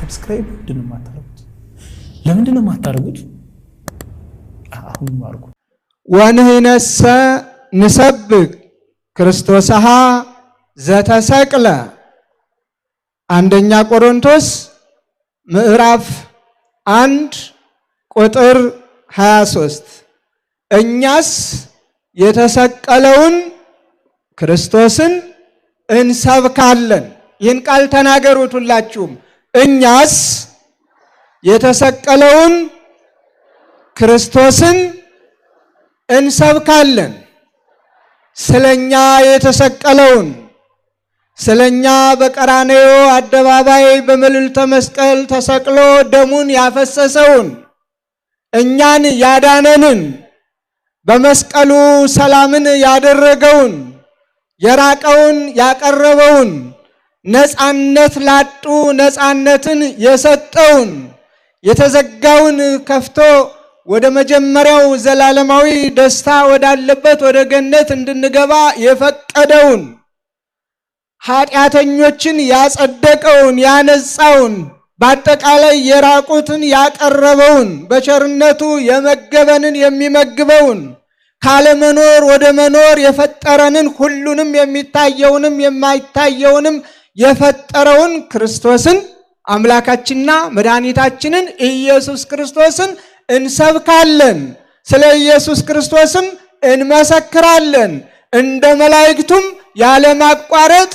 Subscribe ምንድን ነው የማታደርጉት? ለምንድን ነው የማታደርጉት? አሁን አድርጉ። ወንህነሰ ንሰብክ ክርስቶስሃ ዘተሰቅለ። አንደኛ ቆሮንቶስ ምዕራፍ 1 ቁጥር 23። እኛስ የተሰቀለውን ክርስቶስን እንሰብካለን። ይህን ቃል ተናገሩት ሁላችሁም። እኛስ የተሰቀለውን ክርስቶስን እንሰብካለን። ስለኛ የተሰቀለውን፣ ስለኛ በቀራንዮ አደባባይ በመልዕልተ መስቀል ተሰቅሎ ደሙን ያፈሰሰውን፣ እኛን ያዳነንን፣ በመስቀሉ ሰላምን ያደረገውን፣ የራቀውን ያቀረበውን፣ ነፃነት ላጡ ነፃነትን የሰጠውን፣ የተዘጋውን ከፍቶ ወደ መጀመሪያው ዘላለማዊ ደስታ ወዳለበት ወደ ገነት እንድንገባ የፈቀደውን፣ ኃጢአተኞችን ያጸደቀውን ያነጻውን፣ በአጠቃላይ የራቁትን ያቀረበውን፣ በቸርነቱ የመገበንን የሚመግበውን፣ ካለመኖር ወደ መኖር የፈጠረንን፣ ሁሉንም የሚታየውንም የማይታየውንም የፈጠረውን ክርስቶስን አምላካችንና መድኃኒታችንን ኢየሱስ ክርስቶስን እንሰብካለን። ስለ ኢየሱስ ክርስቶስም እንመሰክራለን። እንደ መላእክቱም ያለማቋረጥ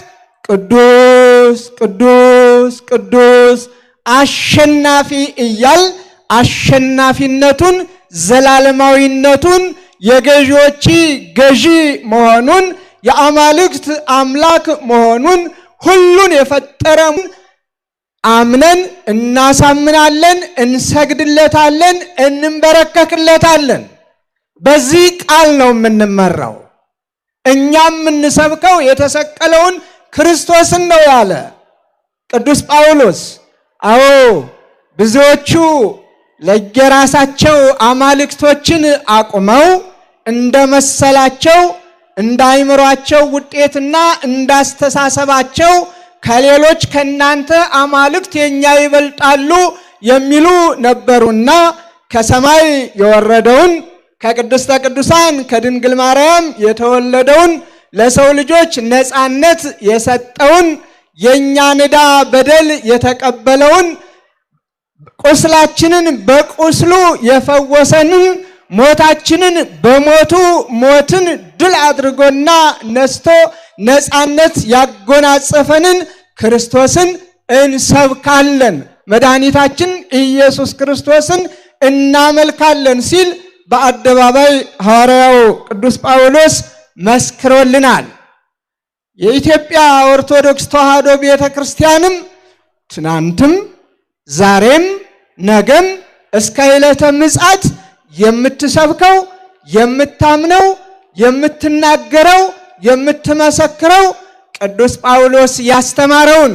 ቅዱስ ቅዱስ ቅዱስ አሸናፊ እያል አሸናፊነቱን፣ ዘላለማዊነቱን፣ የገዢዎች ገዢ መሆኑን፣ የአማልክት አምላክ መሆኑን፣ ሁሉን የፈጠረ አምነን እናሳምናለን፣ እንሰግድለታለን፣ እንንበረከክለታለን። በዚህ ቃል ነው የምንመራው። እኛም የምንሰብከው የተሰቀለውን ክርስቶስን ነው ያለ ቅዱስ ጳውሎስ። አዎ፣ ብዙዎቹ ለየራሳቸው አማልክቶችን አቁመው እንደመሰላቸው እንዳይምሯቸው ውጤትና እንዳስተሳሰባቸው ከሌሎች ከናንተ አማልክት የኛ ይበልጣሉ የሚሉ ነበሩና፣ ከሰማይ የወረደውን፣ ከቅድስተ ቅዱሳን ከድንግል ማርያም የተወለደውን፣ ለሰው ልጆች ነፃነት የሰጠውን፣ የእኛን ዕዳ በደል የተቀበለውን፣ ቁስላችንን በቁስሉ የፈወሰንን፣ ሞታችንን በሞቱ ሞትን ድል አድርጎና ነስቶ ነፃነት ያጎናጸፈንን ክርስቶስን እንሰብካለን፣ መድኃኒታችን ኢየሱስ ክርስቶስን እናመልካለን ሲል በአደባባይ ሐዋርያው ቅዱስ ጳውሎስ መስክሮልናል። የኢትዮጵያ ኦርቶዶክስ ተዋሕዶ ቤተ ክርስቲያንም ትናንትም ዛሬም ነገም እስከ ዕለተ ምጽአት የምትሰብከው፣ የምታምነው፣ የምትናገረው፣ የምትመሰክረው ቅዱስ ጳውሎስ ያስተማረውን፣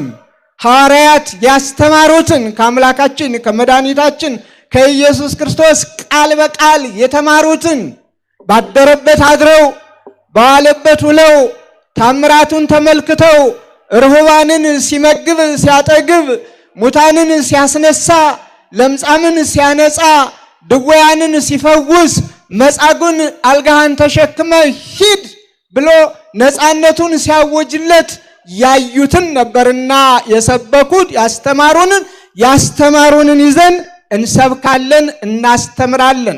ሐዋርያት ያስተማሩትን፣ ከአምላካችን ከመድኃኒታችን ከኢየሱስ ክርስቶስ ቃል በቃል የተማሩትን፣ ባደረበት አድረው በዋለበት ውለው ታምራቱን ተመልክተው፣ ርሁባንን ሲመግብ ሲያጠግብ፣ ሙታንን ሲያስነሳ፣ ለምጻምን ሲያነጻ፣ ድወያንን ሲፈውስ፣ መጻጉን አልጋህን ተሸክመ ሂድ ብሎ ነፃነቱን ሲያወጅለት ያዩትን ነበርና የሰበኩት። ያስተማሩንን ይዘን እንሰብካለን፣ እናስተምራለን።